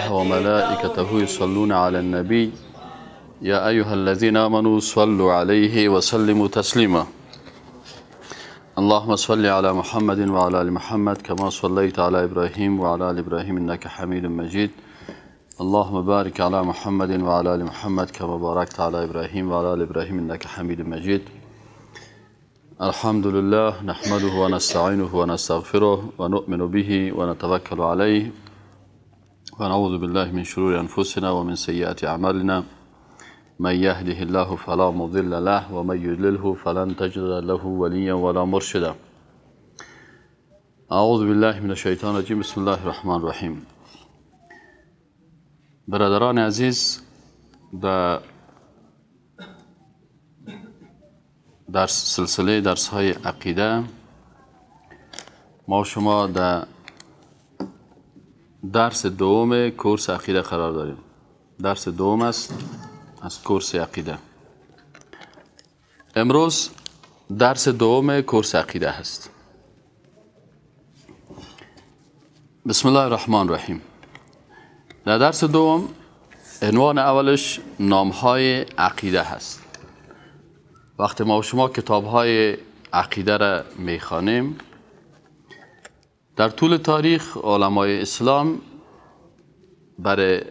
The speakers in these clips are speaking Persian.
الله وملائكته يصلون على النبي يا أيها الذين آمنوا صلوا عليه وسلموا تسليما. اللهم صل على محمد وعلى آل محمد كما صليت على إبراهيم وعلى آل إبراهيم إنك حميد مجيد. اللهم بارك على محمد وعلى آل محمد كما باركت على إبراهيم وعلى آل إبراهيم إنك حميد مجيد. الحمد لله نحمده ونستعينه ونستغفره ونؤمن به ونتوكل عليه ونعوذ بالله من شرور أنفسنا ومن سيئات أعمالنا. من يهده الله فلا مضل له ومن يضلله فلن تجد له وليا ولا مرشدا. اعوذ بالله من الشیطان الرجیم. بسم الله الرحمن الرحیم. برادران عزیز، در سلسله درس های عقیده ما شما در درس دوم کورس عقیده قرار داریم. درس دوم است از کورس عقیده. امروز درس دوم کورس عقیده هست. بسم الله الرحمن الرحیم. در درس دوم عنوان اولش نامهای عقیده هست. وقتی ما و شما کتابهای عقیده را میخوانیم، در طول تاریخ علمای اسلام برای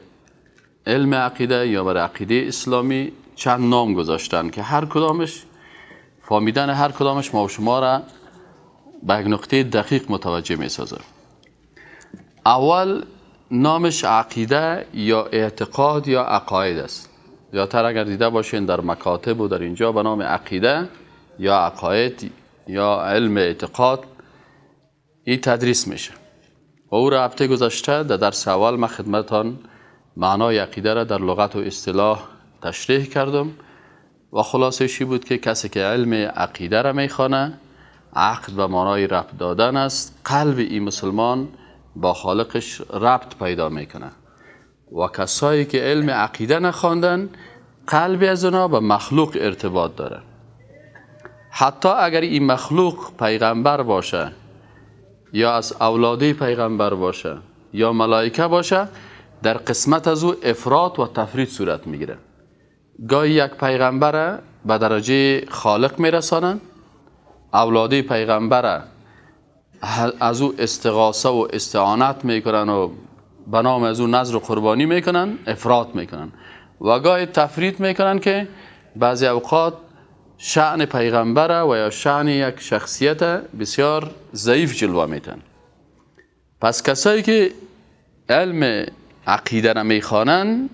علم عقیده یا برای عقیده اسلامی چند نام گذاشتن که هر کدامش فهمیدن هر کدامش ما و شما را به یک نقطه دقیق متوجه می سازه. اول نامش عقیده یا اعتقاد یا عقاید است. زیادتر اگر دیده باشین در مکاتب و در اینجا به نام عقیده یا عقاید یا علم اعتقاد این تدریس میشه. و او را هفته گذشته در درس اول من خدمتان معنای عقیده را در لغت و اصطلاح تشریح کردم و خلاصه بود که کسی که علم عقیده را میخوانه، عقد به معنای ربط دادن است، قلب این مسلمان با خالقش ربط پیدا میکنه. و کسایی که علم عقیده نخواندن، قلب از اونا به مخلوق ارتباط داره. حتی اگر این مخلوق پیغمبر باشه یا از اولاده پیغمبر باشه یا ملائکه باشه، در قسمت از او افراط و تفرید صورت میگیره. گاهی یک پیغمبر به درجه خالق میرسانن، اولاده پیغمبر از او استغاثه و استعانت میکنن و به نام از او نذر و قربانی میکنن، افراط میکنن. و گاهی تفرید میکنن که بعضی اوقات شأن پیغمبر و یا شأن یک شخصیت بسیار ضعیف جلوه میتن. پس کسایی که علم عقیده را میخوانن،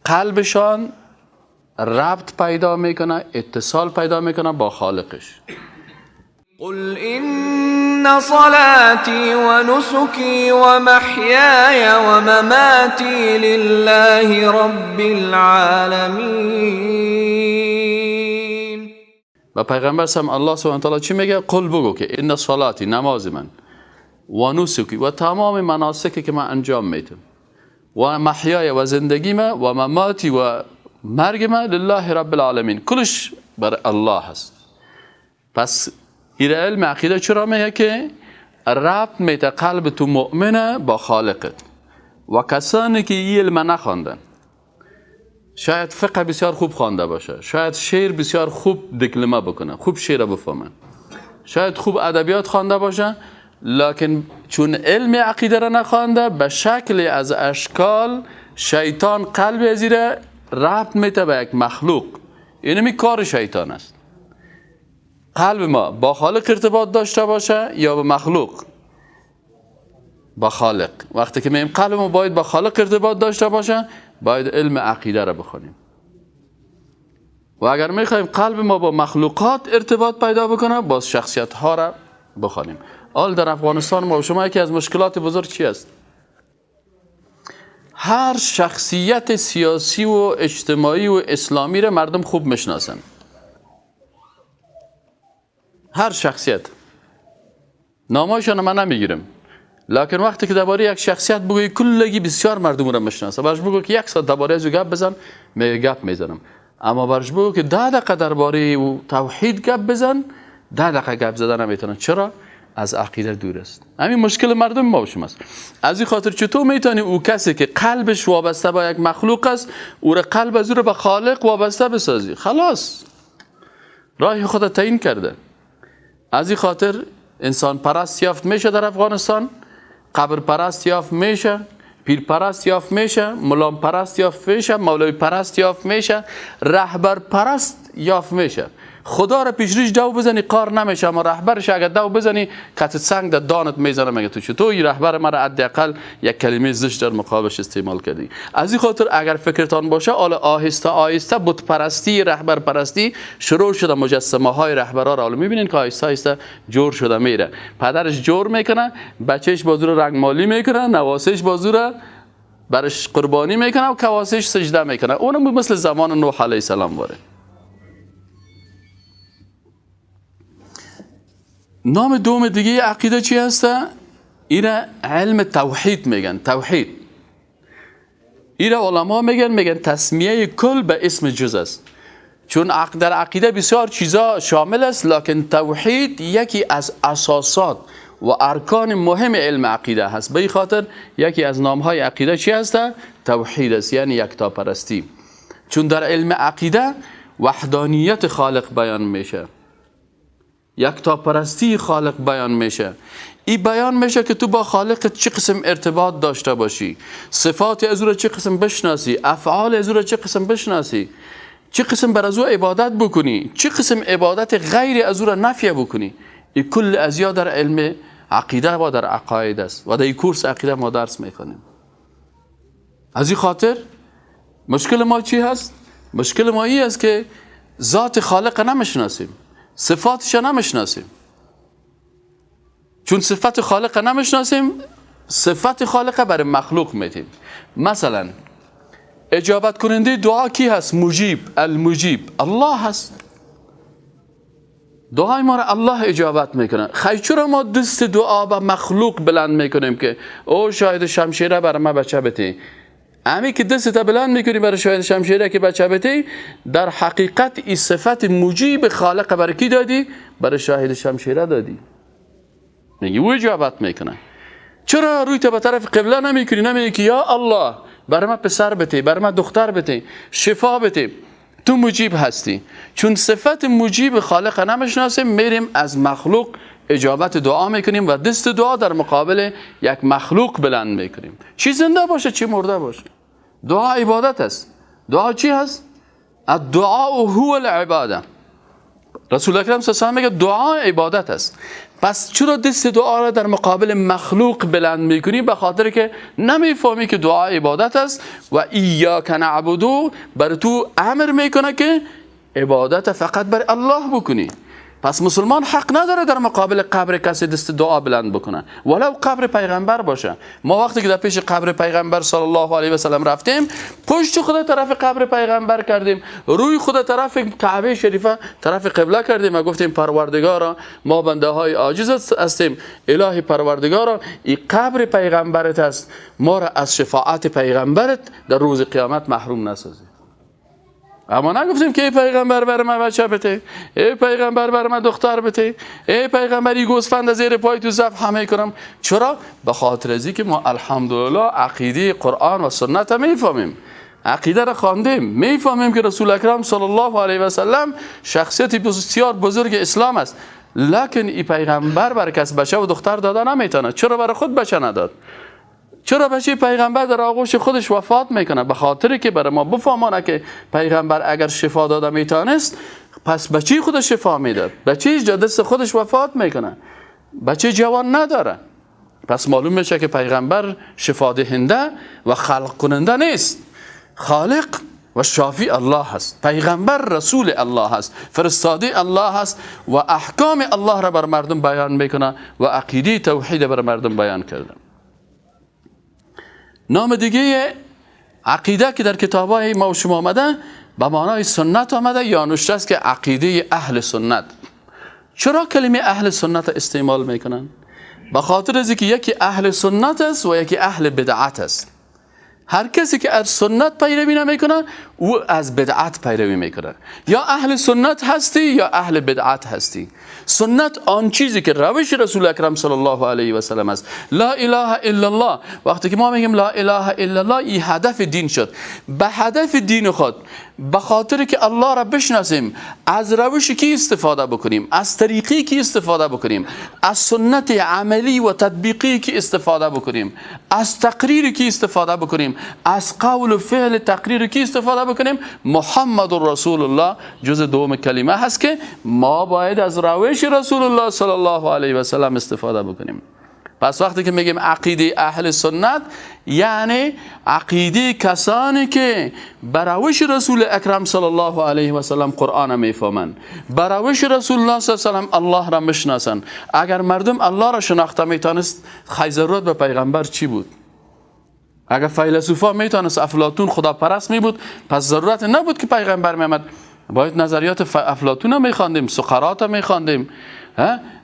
قلبشان ربط پیدا میکنه، اتصال پیدا میکنه با خالقش. قل إن صلاتي ونسكي ومحياي ومماتي لله رب العالمين. و پیغمبر سم الله سبحانه و تعالی چی میگه؟ قل بگو که ان صلاتی، نماز من، و نسکی و تمام مناسکی که من انجام میدم، و محیای و زندگی من، و مماتی و مرگ من، لله رب العالمین، کلش بر الله هست. پس این علم عقیده چرا میگه که ربط میده قلب تو مؤمنه با خالقت. و کسانی که این علم نخواندن، شاید فقه بسیار خوب خوانده باشه، شاید شعر بسیار خوب دکلمه بکنه، خوب شعر بفهمه، شاید خوب ادبیات خوانده باشه، لکن چون علم عقیده را نخوانده، به شکل از اشکال شیطان قلب از را ربط میده به یک مخلوق. اینمی کار شیطان است. قلب ما با خالق ارتباط داشته باشه یا به مخلوق؟ با خالق. وقتی که میگیم قلب ما باید با خالق ارتباط داشته باشه، باید علم عقیده را بخونیم. و اگر میخوایم قلب ما با مخلوقات ارتباط پیدا بکنه، باز شخصیت ها را بخوانیم. حال در افغانستان ما و شما یکی از مشکلات بزرگ چی است؟ هر شخصیت سیاسی و اجتماعی و اسلامی را مردم خوب میشناسن. هر شخصیت، نامایشان من نمیگیرم، لکن وقتی که درباره یک شخصیت بگویی کلگی بسیار مردم را میشناسه. برش بگو که یک ساعت درباره از او گپ بزن، میگه گپ میزنم. اما برش بگو که 10 دقیقه درباره او توحید گپ بزن، 10 دقیقه گپ زدن نمیتونن. چرا؟ از عقیده دور است. همین مشکل مردم ما و شما است. از این خاطر چطور میتونی او کسی که قلبش وابسته با یک مخلوق است، او را قلب از او را به خالق وابسته بسازی؟ خلاص راه خود تعیین کرده. از این خاطر انسان پرست یافت میشه در افغانستان، قبر پرست یافت میشه، پیر پرست یافت میشه، ملام پرست یافت میشه، مولوی پرست یافت میشه، رهبر پرست یافت میشه. خدا را پیش ریش دو بزنی قار نمیشه، اما رهبرش اگر دو بزنی کت سنگ در دانت میزنه، میگه تو چطور این رهبر مرا حداقل یک کلمه زشت در مقابلش استعمال کردی. از این خاطر اگر فکرتان باشه حالا آهسته آهسته بت پرستی، رهبر پرستی شروع شده. مجسمه های رهبرا را حالا میبینین که آهسته آهسته جور شده میره. پدرش جور میکنه، بچهش بازو رنگ مالی میکنه، نواسش بازو برش قربانی میکنه و کواسش سجده میکنه. اونم مثل زمان نوح علیه السلام واره. نام دوم دیگه عقیده چی هسته؟ ایره علم توحید میگن. توحید ایره علما میگن تسمیه کل به اسم جز است، چون در عقیده بسیار چیزا شامل است، لکن توحید یکی از اساسات و ارکان مهم علم عقیده هست. به این خاطر یکی از نامهای عقیده چی هسته؟ توحید است، یعنی یکتاپرستی. چون در علم عقیده وحدانیت خالق بیان میشه، یکتاپرستی خالق بیان میشه. این بیان میشه که تو با خالق چه قسم ارتباط داشته باشی، صفات از او را چه قسم بشناسی، افعال از او را چه قسم بشناسی، چه قسم بر از او عبادت بکنی، چه قسم عبادت غیر از او را نفی بکنی. این کل ازیا در علم عقیده و در عقاید است و در این کورس عقیده ما درس میخوانیم. از این خاطر مشکل ما چی هست؟ مشکل ما این است که ذات خالق نمیشناسیم، صفاتش نمیشناسیم. چون صفت خالق نمیشناسیم، صفت خالق برای مخلوق میدیم. مثلا اجابت کننده دعا کی هست؟ مجیب، المجیب الله هست. دعای ما را الله اجابت میکنه. خیلی چرا ما دست دعا به مخلوق بلند میکنیم که او شاید شمشیره برای ما بچه بده؟ امی که دست تا بلند میکنی برای شاید شمشیره که بچه بده، در حقیقت این صفت مجیب خالق برای کی دادی؟ برای شاهد شمشیره دادی. میگی او اجابت میکنه. چرا روی تا به طرف قبله نمیکنی؟ نمیگی که یا الله برای من پسر بده، برای من دختر بده، شفا بده، تو مجیب هستی. چون صفت مجیب خالق نمیشناسیم، میریم از مخلوق اجابت دعا میکنیم و دست دعا در مقابل یک مخلوق بلند میکنیم، چی زنده باشه چی مرده باشه. دعا عبادت است. دعا چی هست؟ الدعاء هو العباده. رسول اکرم صلی الله علیه و آله میگه دعا عبادت است. پس چرا دست دعا را در مقابل مخلوق بلند میکنی؟ به خاطر که نمیفهمی که دعا عبادت است و ایاک نعبد بر تو امر میکنه که عبادت فقط بر الله بکنی. پس مسلمان حق نداره در مقابل قبر کسی دست دعا بلند بکنه، ولو قبر پیغمبر باشه. ما وقتی که در پیش قبر پیغمبر صلی الله علیه و سلم رفتیم، پشت خود طرف قبر پیغمبر کردیم، روی خود طرف کعبه شریفه طرف قبله کردیم و گفتیم پروردگارا ما بنده های عاجز هستیم، الهی پروردگارا این قبر پیغمبرت است، ما را از شفاعت پیغمبرت در روز قیامت محروم نسازی. اما نگفتیم که ای پیغمبر بر من بچه بده، ای پیغمبر بر من دختر بده، ای پیغمبر ای گوسفند زیر پای تو ذبح همه کنم. چرا؟ به خاطر از که ما الحمدلله عقیده قرآن و سنت میفهمیم، عقیده را خواندیم، میفهمیم که رسول اکرم صلی الله علیه و سلم شخصیت بسیار بزرگ اسلام است، لکن ای پیغمبر بر کس بچه و دختر داده نمیتونه. چرا برای خود بچه نداد؟ چرا بچه پیغمبر در آغوش خودش وفات میکنه؟ به خاطر که برای ما بفهمانه که پیغمبر اگر شفا داده میتونست، پس بچه خودش شفا میداد. بچه دست خودش وفات میکنه، بچه جوان نداره. پس معلوم میشه که پیغمبر شفا دهنده و خلق کننده نیست، خالق و شافی الله هست. پیغمبر رسول الله هست، فرستاده الله هست و احکام الله را بر مردم بیان میکنه و عقیده توحید بر مردم بیان کرده. نام دیگه عقیده که در کتاب‌های ما و شما آمده به معنای سنت آمده یا نوشته است که عقیده اهل سنت. چرا کلمه اهل سنت استعمال میکنن؟ به خاطر از اینکه یکی اهل سنت است و یکی اهل بدعت است. هر کسی که از سنت پیروی نمیکنه او از بدعت پیروی میکنه. یا اهل سنت هستی یا اهل بدعت هستی. سنت آن چیزی که روش رسول اکرم صلی الله علیه و سلم است. لا اله الا الله. وقتی که ما میگیم لا اله الا الله، این هدف دین شد. به هدف دین خود، به خاطر که الله را بشناسیم، از روش کی استفاده بکنیم، از طریقی کی استفاده بکنیم، از سنت عملی و تطبیقی کی استفاده بکنیم، از تقریر کی استفاده بکنیم، از قول و فعل تقریر کی استفاده بکنیم. محمد رسول الله جز دوم کلمه هست که ما باید از روش رسول الله صلی الله علیه و سلم استفاده بکنیم. پس وقتی که میگیم عقیده اهل سنت، یعنی عقیده کسانی که بر روش رسول اکرم صلی الله علیه و سلم قرآن میفهمند، بر روش رسول الله صلی الله علیه و سلم الله را میشناسند. اگر مردم الله را شناخته میتونست، خی ضرورت به پیغمبر چی بود؟ اگر فیلسوفا میتونست، افلاطون خداپرست می بود، پس ضرورت نبود که پیغمبر میامد. باید نظریات افلاطون میخواندیم، سقراط میخواندیم،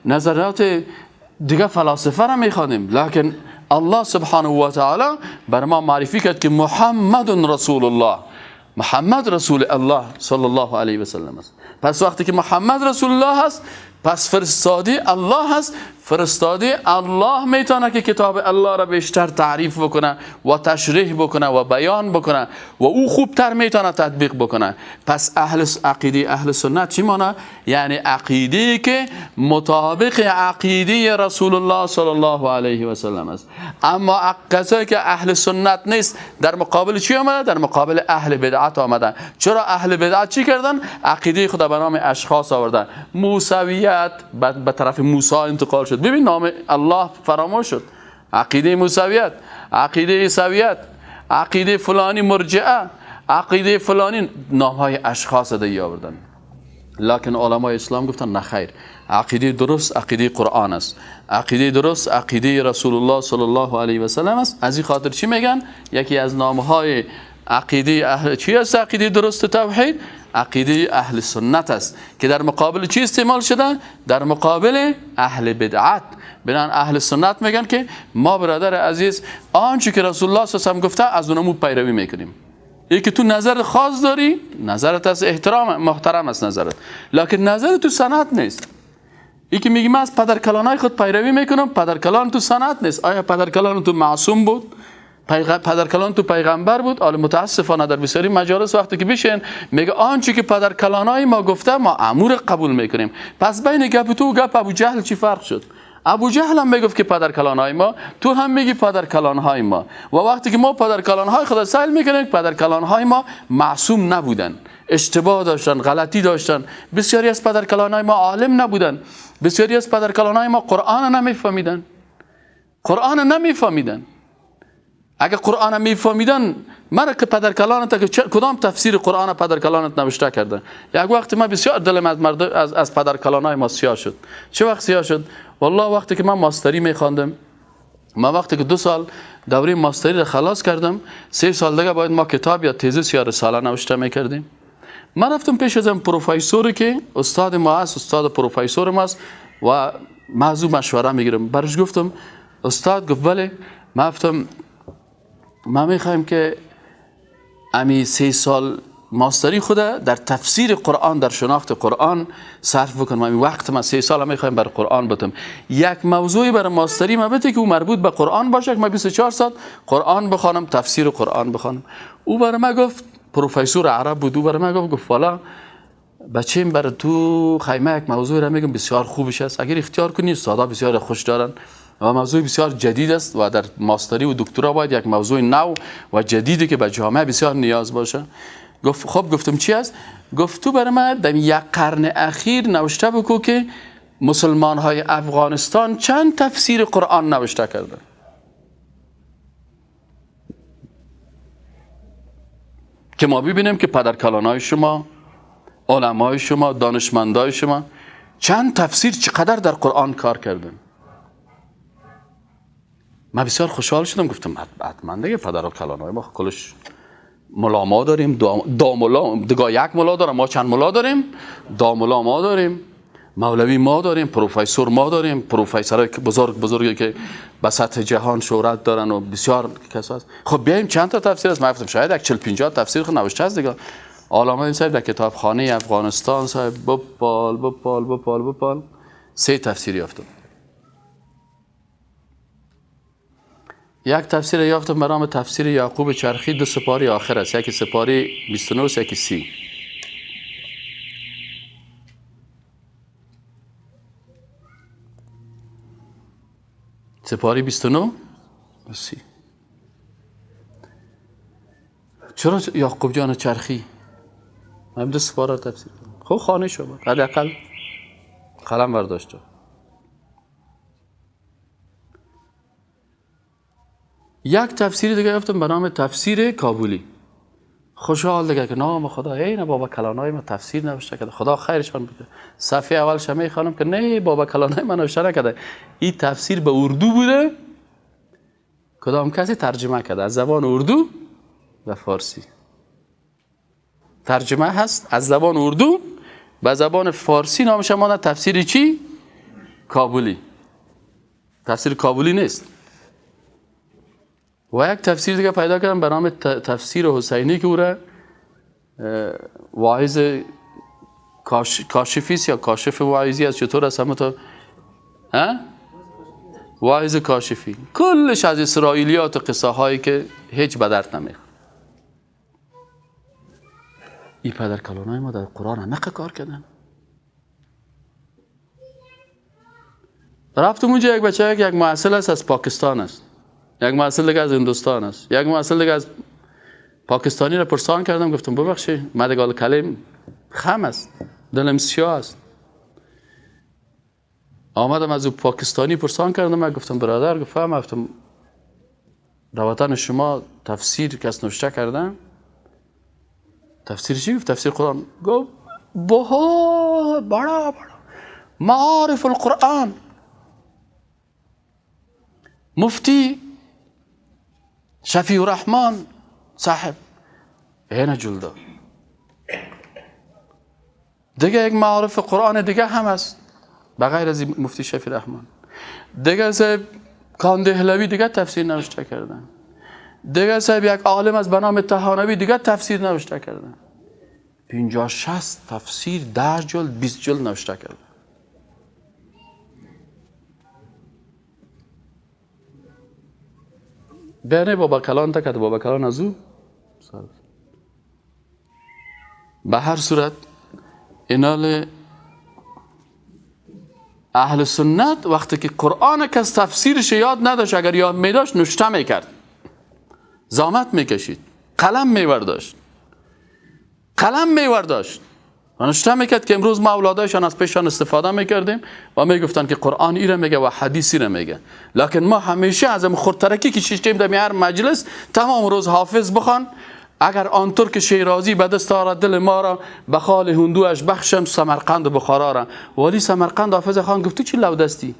نظریات دیگه فلاسفه را میخوانیم. لکن الله سبحانه و تعالی بر ما معرفی کرد که محمد رسول الله، محمد رسول الله صلی الله علیه و سلم است. پس وقتی که محمد رسول الله است، پس فرستاده الله است. فرستاده الله میتونه که کتاب الله را بیشتر تعریف بکنه و تشریح بکنه و بیان بکنه و او خوبتر میتونه تطبیق بکنه. پس اهل عقیده اهل سنت چی معنی؟ یعنی عقیده که مطابق عقیده رسول الله صلی الله علیه و سلم است. اما کسایی که اهل سنت نیست، در مقابل چی آمده؟ در مقابل اهل بدعت آمده. چرا اهل بدعت چی کردن؟ عقیده خود به نام اشخاص آوردن. موسویت به طرف موسی انتقال شد. ببین نام الله فراموش شد. عقیده موسویت، عقیده عیسویت، عقیده فلانی مرجئه، عقیده فلانی، نامهای اشخاص دیگه آوردن. لکن علمای اسلام گفتن نه خیر، عقیده درست عقیده قرآن است، عقیده درست عقیده رسول الله صلی الله علیه و سلم است. از این خاطر چی میگن؟ یکی از نامهای عقیده اهل چی است؟ عقیده درست توحید، عقیده اهل سنت است که در مقابل چی استعمال شده؟ در مقابل اهل بدعت. بنان اهل سنت میگن که ما برادر عزیز آنچه که رسول الله صلی الله علیه و سلم گفته از اونمو پیروی میکنیم. یکی تو نظر خاص داری، نظرت از احترام محترم است نظرت، لکن نظر تو سند نیست. یکی میگه من از پدرکلانای خود پیروی میکنم، پدرکلان تو سند نیست. آیا پدرکلان تو معصوم بود؟ پدرکلان تو پیغمبر بود؟ آله متاسفانه در بسیاری مجالس وقتی که بشین میگه آنچه که پدرکلانای ما گفته ما امور قبول میکنیم. پس بین گپ تو و گپ ابو جهل چی فرق شد؟ ابو جهل هم میگفت که پدرکلانهای ما، تو هم میگی پدرکلانهای ما. و وقتی که ما پدرکلانهای خود سیل میکنیم، پدرکلانهای ما معصوم نبودن، اشتباه داشتن، غلطی داشتن. بسیاری از پدرکلانهای ما عالم نبودن، بسیاری از پدرکلانهای ما قرآن نمیفهمیدن، قرآن نمیفهمیدن. اگه قرآن میفهمیدن، مرا که پدرکلانت که کدام تفسیر قرآن پدرکلانت نوشته کرده؟ یک وقت من بسیار دلم از مرد از پدرکلانای ما سیاه شد. چه وقت سیاه شد؟ والله وقتی که من ماستری میخواندم، من وقتی که 2 سال دوره ماستری را خلاص کردم، 3 سال دیگه باید ما کتاب یا تزیس یا رساله نوشته میکردیم. من رفتم پیش از پروفسوری که استاد ما است، استاد پروفسور ما است و من از او مشوره میگیرم. برش گفتم استاد، گفت بله. من گفتم ما میخوایم که امی 3 سال ماستری خود در تفسیر قرآن، در شناخت قرآن صرف بکنم. امی وقت ما 3 سال میخوایم بر قرآن بتم. یک موضوعی بر ماستری ما بده که او مربوط به قرآن باشه که ما 24 ساعت قرآن بخوانم، تفسیر قرآن بخوانم. او بر ما گفت، پروفسور عرب بود، او بر ما گفت والا بچیم بر تو خیمه یک موضوع را میگم بسیار خوبش است، اگر اختیار کنی استادا بسیار خوش دارن و موضوع بسیار جدید است و در ماستری و دکترا باید یک موضوع نو و جدیدی که به جامعه بسیار نیاز باشه. گفت خب، گفتم چی است؟ گفت تو برای من در یک قرن اخیر نوشته بکو که مسلمان های افغانستان چند تفسیر قرآن نوشته کرده. که ما ببینیم که پدرکلانای شما، علمای شما، دانشمندای شما چند تفسیر چقدر در قرآن کار کردن. من بسیار خوشحال شدم، گفتم حتما دیگه پدر کلانای ما کلش ملا ما داریم، دو ملا، دیگه یک ملا دارم، ما چند ملا داریم؟ 2 ملا ما داریم، مولوی ما داریم، پروفسور ما داریم، پروفسورای بزرگ بزرگی که به سطح جهان شهرت دارن و بسیار کسا هست. خب بیایم چند تا تفسیر است؟ من گفتم شاید یک 40 50 تفسیر خود نوشته است دیگه. علامه صاحب در کتابخانه افغانستان صاحب بپال بپال بپال بپال 3 تفسیر یافتم. یک تفسیر یافتم به نام تفسیر یعقوب چرخی، 2 سپاری آخر است، یکی سپاری 29 یکی 30. سپاری 29 30. چرا یعقوب جان چرخی؟ هم 2 سپاره تفسیر کردم. خب خانه شما حداقل قلم برداشت. یک تفسیر دیگه یافتم به نام تفسیر کابولی. خوشحال دیگه که نام خدا، ای نه بابا کلانای ما تفسیر نوشته کرده، خدا خیرشان بده. صفحه اولش میخوانم که نه بابا کلانای ما نوشته نکرده، این تفسیر به اردو بوده، کدام کسی ترجمه کرده از زبان اردو به فارسی. ترجمه هست از زبان اردو به زبان فارسی، نامش مانده تفسیر چی؟ کابولی. تفسیر کابولی نیست. و یک تفسیر دیگه پیدا کردم به نام تفسیر حسینی که او را واعظ کاشفی یا کاشف واعظی از چطور است همه تا واعظ کاشفی، کلش از اسرائیلیات و قصه هایی که هیچ به درد نمیخوره. این پدر کلانای ما در قرآن همه کار کردن. رفتم اونجا یک بچه، یک محصل است از پاکستان است، یک محصل دیگه از هندوستان است، یک محصل دیگه از پاکستانی را پرسان کردم، گفتم ببخشید من دیگه کلیم خم است، دلم سیاه است. آمدم از او پاکستانی پرسان کردم، من گفتم برادر، گفتم گفتم در وطن شما تفسیر کس نوشته کردن؟ تفسیر چی؟ گفت تفسیر قرآن. گفت بہت بڑا بڑا معارف القرآن، مفتی شفیع الرحمن صاحب اینا جلده. دیگه یک معارف قرآن دیگه هم هست بغیر از مفتی شفیع الرحمن. دیگه صاحب کاندهلوی دیگه تفسیر نوشته کردن. دیگه صاحب یک عالم از به نام طحانوی دیگه تفسیر نوشته کردن. 50-60 تفسیر 10 جلد 20 جلد نوشته کردن. بینه بابا کلان تا که بابا کلان از او به هر صورت اینال اهل سنت وقتی که قرآن کس تفسیرش یاد نداشت، اگر یاد میداشت نوشته میکرد، زحمت میکشید، قلم میورداشت، قلم میورداشت و نوشته میکرد که امروز ما اولادایشان از پیشان استفاده میکردیم و میگفتن که قرآن ایره میگه و حدیث ایره میگه. لکن ما همیشه از خردترکی که شیشتیم در هر مجلس تمام روز حافظ بخوان، اگر آنطور که شیرازی به دست آرد دل ما را، به خال هندوش بخشم سمرقند و بخارا را. والی سمرقند حافظ خان گفت تو چی لودستی؟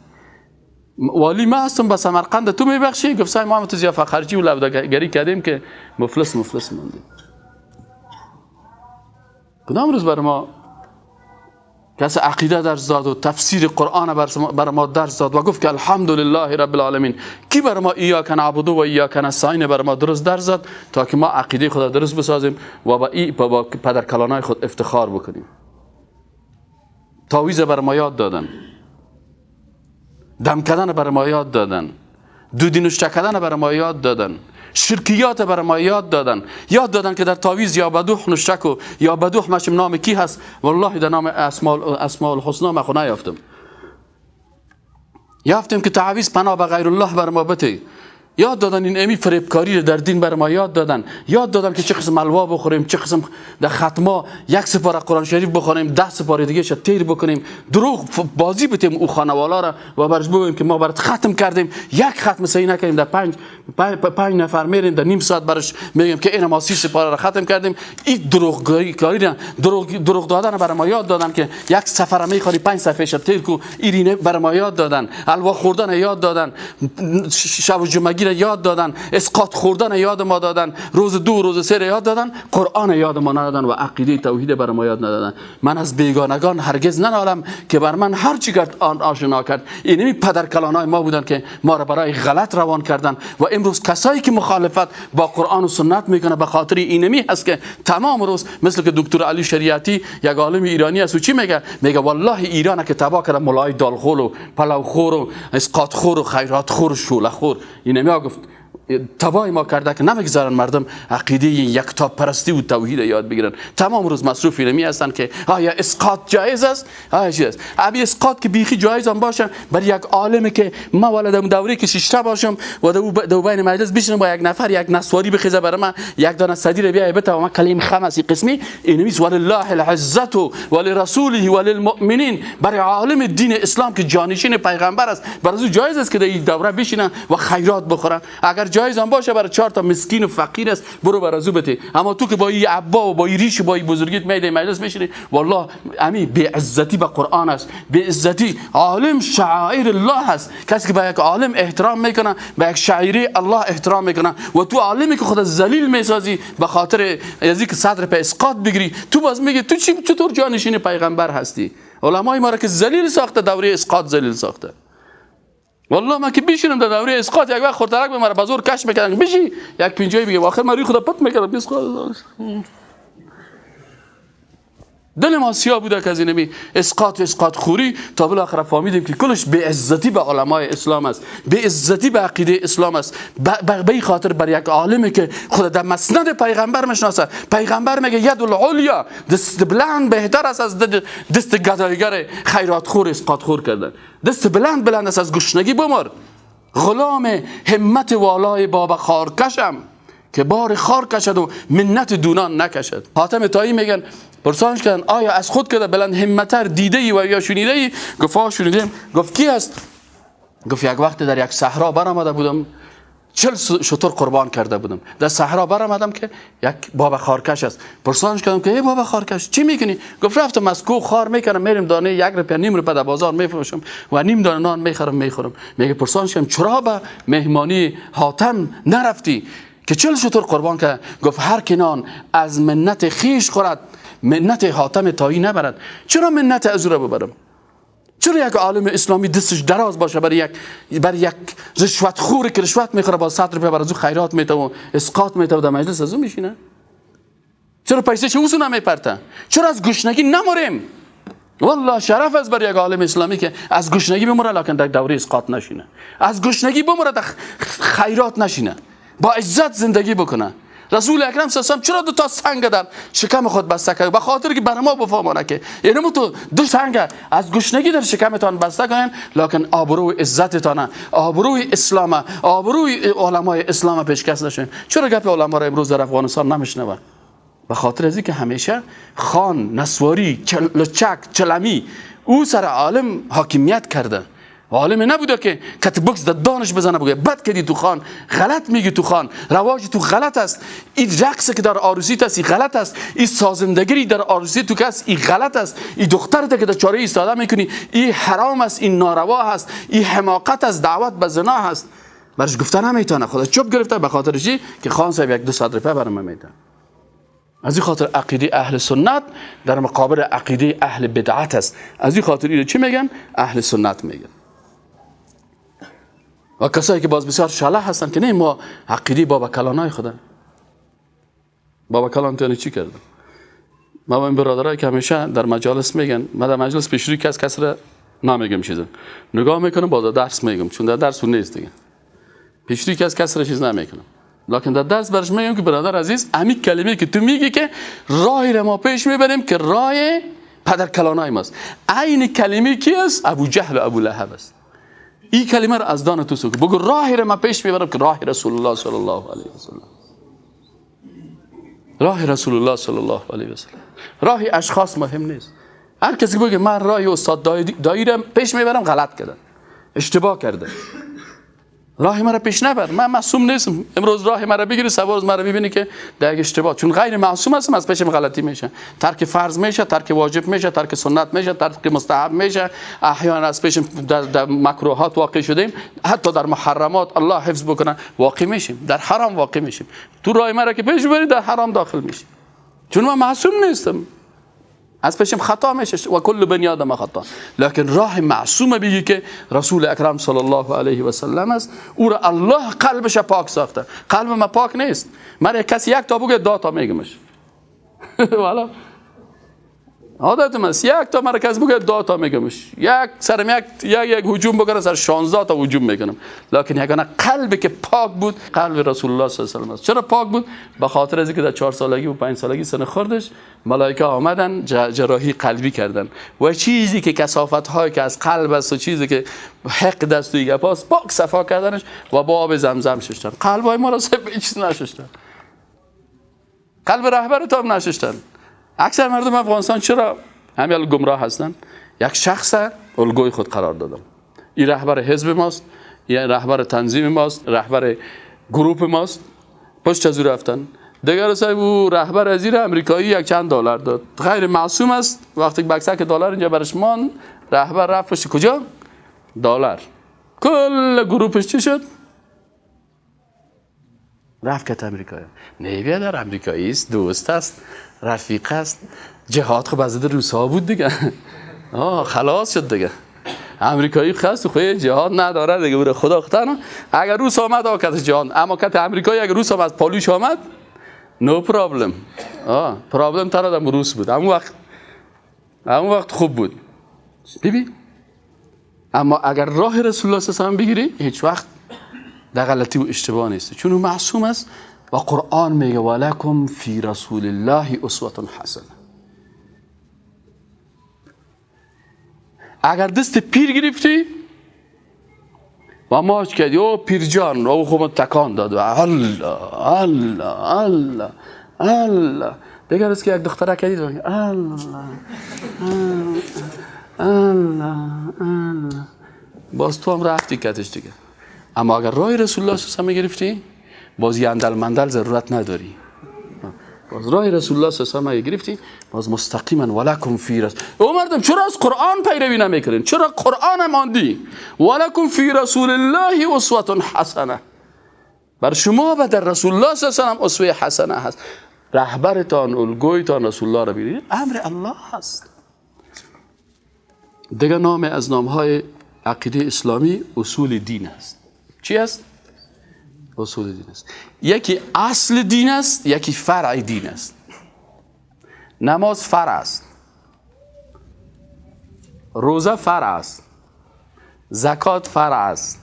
والی ما هستم به سمرقند تو میبخشی؟ گفت سای ما هم تو ضیافت خرجی و لودگری کردیم که مفلس مفلس ماندیم. کدام روز بر ما کس عقیده درس داد و تفسیر قرآن بر ما درس داد و گفت که الحمدلله رب العالمین؟ کی بر ما ایاک نعبد و ایاک نستعین بر ما درست درس داد تا که ما عقیده خود درست بسازیم و با پدر کلانای خود افتخار بکنیم؟ تعویذ بر ما یاد دادن، دم کردن بر ما یاد دادن، دودی نوشته کردن بر ما یاد دادن، شرکیات بر ما یاد دادن، یاد دادن که در تعویذ یا بدوح نوشته کو یا بدوح مشم نام کی هست. والله در نام اسماء الحسنا ما خو نیافتم. یافتیم که تعویذ پناه به غیر الله بر ما بته. یاد دادن این امی فریبکاری در دین بر ما یاد دادن. یاد دادن که چه قسم الوا بخوریم، چه قسم در ختما یک سپاره قرآن شریف بخوریم، 10 سپاره دیگه ش تیر بکنیم، دروغ بازی بتیم او خانوالا را و برش بگوییم که ما برات ختم کردیم، یک ختم صحیح نکردیم، در پنج نفر میریم در نیم ساعت برش میگیم که این ما 30 سپاره را ختم کردیم. این دروغ کاری را، دروغ دادن بر ما یاد دادن که یک سفر میخوری 5 صفحه ش تیر کو، اینه بر ما یاد دادن. الوا خوردن یاد دادن، شب و جمعگی را یاد دادن، اسقاط خوردن یاد ما دادن، روز 2 روز 3 را یاد دادن، قرآن یاد ما ندادن و عقیده توحید بر ما یاد ندادن. من از بیگانگان هرگز ننالم که بر من هر چی کرد آن آشنا کرد. اینمی پدرکلانای ما بودن که ما را برای غلط روان کردن و امروز کسایی که مخالفت با قرآن و سنت میکنه به خاطر اینمی هست که تمام روز، مثل که دکتر علی شریعتی یک عالم ایرانی است و چی میگه؟ میگه والله ایران که تباه کرده ملای دالخور و پلوخور و اسقاط خور و خیرات خور و شوله خور. اینمی گفت تباه ما کرده که نمیگذارن مردم عقیده یکتا پرستی و توحید یاد بگیرن. تمام روز مصروف اینمی هستن که آیا اسقاط جایز است؟ آیا چیز است؟ ابی اسقاط که بیخی جایز هم باشه برای یک عالم که ما ولدم دوره که ششته باشم و دو بین مجلس بشینم با یک نفر یک نسواری بخیزه برای من یک دانه صدیر بیای بته و من کلیم خم است قسمی اینمی ولله العزت ولرسوله وللمؤمنین. برای عالم دین اسلام که جانشین پیغمبر است برای او جایز است که در این دوره بشینن و خیرات بخورن. اگر جایز هم باشه برای 4 تا مسکین و فقیر است برو بر ازو بته. اما تو که با این عبا و با این ریش و با این بزرگیت میای مجلس میشینی، والله امی بی عزتی به قرآن است، بی عزتی عالم شعائر الله است. کسی که به یک عالم احترام میکنه به یک شاعری الله احترام میکنه و تو عالمی که خود ذلیل میسازی به خاطر از اینکه صدر په اسقاط بگیری، تو باز میگی تو چی چطور جانشین پیغمبر هستی؟ علمای ما را که ذلیل ساخته دوره اسقاط ذلیل ساخته. والله من که بیشینم در دوره اسقاط یک وقت خورترک به مرا به زور کش میکردن بشی یک پینجایی بگه آخر من روی خدا پت میکردم اسقاط. دل ما سیاه بوده که از اینمی اسقاط و اسقاط خوری تا بالاخره فهمیدیم که کلش بی عزتی به علمای اسلام است، بی عزتی به عقیده اسلام است. به این خاطر بر یک عالمی که خود در مسند پیغمبر میشناسه، پیغمبر میگه ید العلیا، دست بلند بهتر است از دست گدایگر خیرات خور اسقاط خور کردن. دست بلند بلند است از گشنگی بمر. غلام همت والای بابا خارکشم که بار خار کشد و منت دونان نکشد. حاتم طایی میگن پرسانش کردن آیا از خود که بلند همتر دیده ای و یا شنیده ای؟ گفت ها شنیدیم. گفت کی است؟ گفت یک وقت در یک صحرا برآمده بودم، 40 شتر قربان کرده بودم، در صحرا برآمدم که یک بابا خارکش است. پرسانش کردم که ای بابا خارکش چی میکنی؟ گفت رفتم از کوه خار میکنم، میرم دانه 1 روپیه نیم روپیه در بازار میفروشم و نیم دانه نان میخرم میخورم. میگه پرسانش کردم چرا به مهمانی حاتم نرفتی که 40 شتر قربان کرد؟ گفت هر که نان از منت خیش خورد منت حاتم طایی نبرد. چرا منت از او را ببرم؟ چرا یک عالم اسلامی دستش دراز باشه برای یک رشوت خور که رشوت میخوره با 100 روپیه بر از او خیرات میته و اسقاط میته و در مجلس از او میشینه؟ چرا پیسه چه اوسو نمیپرته؟ چرا از گشنگی نمریم؟ والله شرف است بر یک عالم اسلامی که از گشنگی بمره لکن در دوره اسقاط نشینه، از گشنگی بمره در خیرات نشینه، با عزت زندگی بکنه. رسول اکرم صلی الله علیه و چرا 2 تا سنگ در شکم خود بسته کرد؟ به خاطر که بر ما بفهمانه که یعنی تو 2 سنگ از گشنگی در شکمتان بسته کنین لکن آبروی عزتتان، آبروی اسلام، آبروی علمای اسلام پیشکش نشین. چرا گپ علما را امروز در افغانستان نمیشنوه؟ به خاطر از اینکه همیشه خان، نسواری، لچک، چلمی او سر عالم حاکمیت کرده. عالم نبوده که کت بکس در دانش بزنه بگه بد کردی تو خان، غلط میگی تو خان، رواج تو غلط است، این رقص که در عروسی است این غلط است، این سازندگی در عروسی تو که است این غلط است، این دخترت که در چاره ایستاده میکنی این حرام است، این ناروا است، این حماقت است، دعوت به زنا است. برش گفته نمیتونه، خدا چوب گرفته به خاطر چی که خان صاحب 1-2 صد روپیه برام میده. از این خاطر عقیده اهل سنت در مقابل عقیده اهل بدعت است. از این خاطر اینو چی میگن؟ اهل سنت میگن. و کسایی که باز بسیار شله هستن که نه ما عقیده بابا کلانای خدا، بابا کلان تو چی کرده؟ ما با این برادرای که همیشه در مجالس میگن، ما در مجلس پیش روی کس را نمیگم چیزا، نگاه میکنم باز درس میگم، چون در درس اون نیست دیگه، پیش روی کس را چیز نمیکنم، لکن در درس برش میگم که برادر عزیز همین کلمه که تو میگی که راهی را ما پیش میبریم که راه پدر کلانای ماست، عین کلمه کی است؟ ابو جهل و ابو لهب است. این کلمه را از دان تو سوک بگو راهی را من پیش میبرم که راه رسول الله صلی الله علیه و سلم، راه رسول الله صلی الله علیه و سلم، راه اشخاص مهم نیست. هر کسی بگه من راه استاد دایی را پیش میبرم غلط کرده، اشتباه کرده. راه مرا پیش نبر، من معصوم نیستم. امروز راه مرا بگیری، صبح روز مرا ببینی که در یک اشتباه، چون غیر معصوم هستم، از پیشم غلطی میشه، ترک فرض میشه، ترک واجب میشه، ترک سنت میشه، ترک مستحب میشه، احیانا از پیشم در مکروهات واقع شدیم، حتی در محرمات الله حفظ بکنه واقع میشیم، در حرام واقع میشیم. تو راه مرا که پیش بری در حرام داخل میشی، چون من معصوم نیستم، از پیشم خطا میشه، و کل بنی آدم خطا. لکن راه معصوم بگی که رسول اکرم صلی الله علیه و سلم است، او را الله قلبش پاک ساخته. قلب ما پاک نیست. من کسی یک تا بگه دو تا میگمش. والا عادت است، یک تا مرکز بگه دو تا میگمش، یک سرم یک یک یک هجوم بکنه سر 16 تا هجوم میکنم. لکن یگانه قلبی که پاک بود قلب رسول الله صلی الله علیه و سلم است. چرا پاک بود؟ به خاطر از اینکه در 4 سالگی و 5 سالگی سن خوردش ملائکه آمدن جراحی قلبی کردن و چیزی که کثافت هایی که از قلب است و چیزی که حقد است و گپاس پاک صفا کردنش و با آب زمزم شستن. قلب های ما را هیچ نشستن، قلب رهبر تو هم نشستن. اکثر مردم افغانستان چرا همین گمراه هستن؟ یک شخص الگوی خود قرار دادم، این رهبر حزب ماست، این رهبر تنظیم ماست، رهبر گروپ ماست، پشت از او رفتن. دیگر صاحب او رهبر از این امریکایی یک چند دلار داد، غیر معصوم است. وقتی بکسک دلار اینجا برش مان، رهبر رفت پشت کجا؟ دلار. کل گروپش چی شد؟ رفت کت امریکایی. نه بیادر، امریکایی است، دوست است، رفیق است. جهاد خب از روس‌ها بود دیگه. خلاص شد دیگه. امریکایی خست خو جهاد نداره دیگه، برای خدا خطا. اگر روس آمد آکت جهاد، اما کت امریکایی اگر روس آمد پالوش آمد no problem. Problem تر آدم روس بود همون وقت خوب بود. ببین، اما اگر راه رسول الله صلی الله علیه و بگیری هیچ وقت در غلطی و اشتباه نیست، چون او معصوم است و قرآن میگه ولکم فی رسول الله اسوه حسنه. اگر دست پیر گرفتی و ماچ کردی، او پیر جان، او خوب تکان داد و الله الله الله الله، دیگر است که یک دختره کردید الله الله الله، باز تو هم رفتی کتش دیگه. اما اگر راه رسول الله صلی الله علیه و گرفتی، باز یندل مندل ضرورت نداری. باز راه رسول الله صلی الله علیه و گرفتی، باز مستقیما ولکم فی رسول. او مردم چرا از قرآن پیروی نمیکنین؟ چرا قرآن ماندی؟ ولکم فی رسول الله اسوه حسنه. بر شما و در رسول الله صلی الله علیه و سلم اسوه حسنه هست. رهبرتان، الگویتان رسول الله را ببینید، امر الله هست. دیگه نام از نامهای عقیده اسلامی اصول دین است. چی است؟ اصول دین است. یکی اصل دین است، یکی فرع دین است. نماز فرع است، روزه فرع است، زکات فرع است،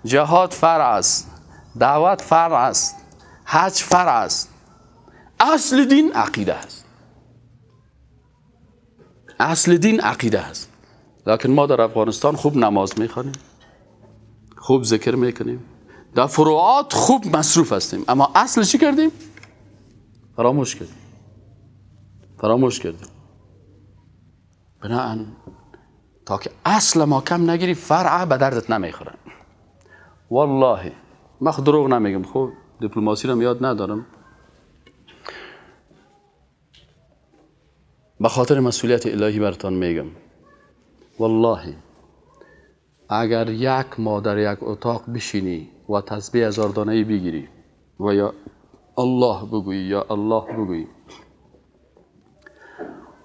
جهاد فرع است، دعوت فرع است، حج فرع است. اصل دین عقیده است. اصل دین عقیده است. لکن ما در افغانستان خوب نماز میخوانیم، خوب ذکر میکنیم، در فروعات خوب مصروف هستیم، اما اصل چی کردیم؟ فراموش کردیم. فراموش کردیم. بناهن تا که اصل ما کم نگیری فرع به دردت نمیخوره. والله من خود دروغ نمیگم، خب دیپلماسی رو یاد ندارم، به خاطر مسئولیت الهی براتان میگم، والله اگر یک ماه در یک اتاق بشینی و تسبیح هزار دانه‌ای بگیری و یا الله بگویی یا الله بگویی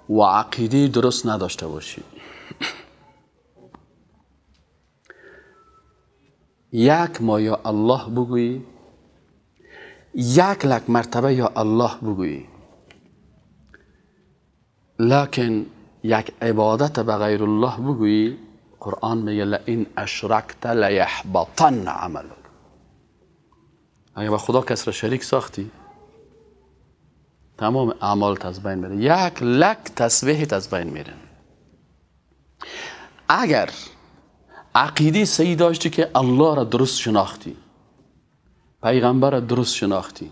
و عقیده درست نداشته باشی، یک ماه یا الله بگویی، 1 لک مرتبه یا الله بگویی، لکن یک عبادت به غیر الله بگویی، قرآن میگه لئن اشرکت لیحبطن عملک. اگه با خدا کس را شریک ساختی، تمام اعمالت از بین میره، 1 لک تسبیحت از بین میره. اگر عقیده صحیح داشتی که الله را درست شناختی، پیغمبر را درست شناختی،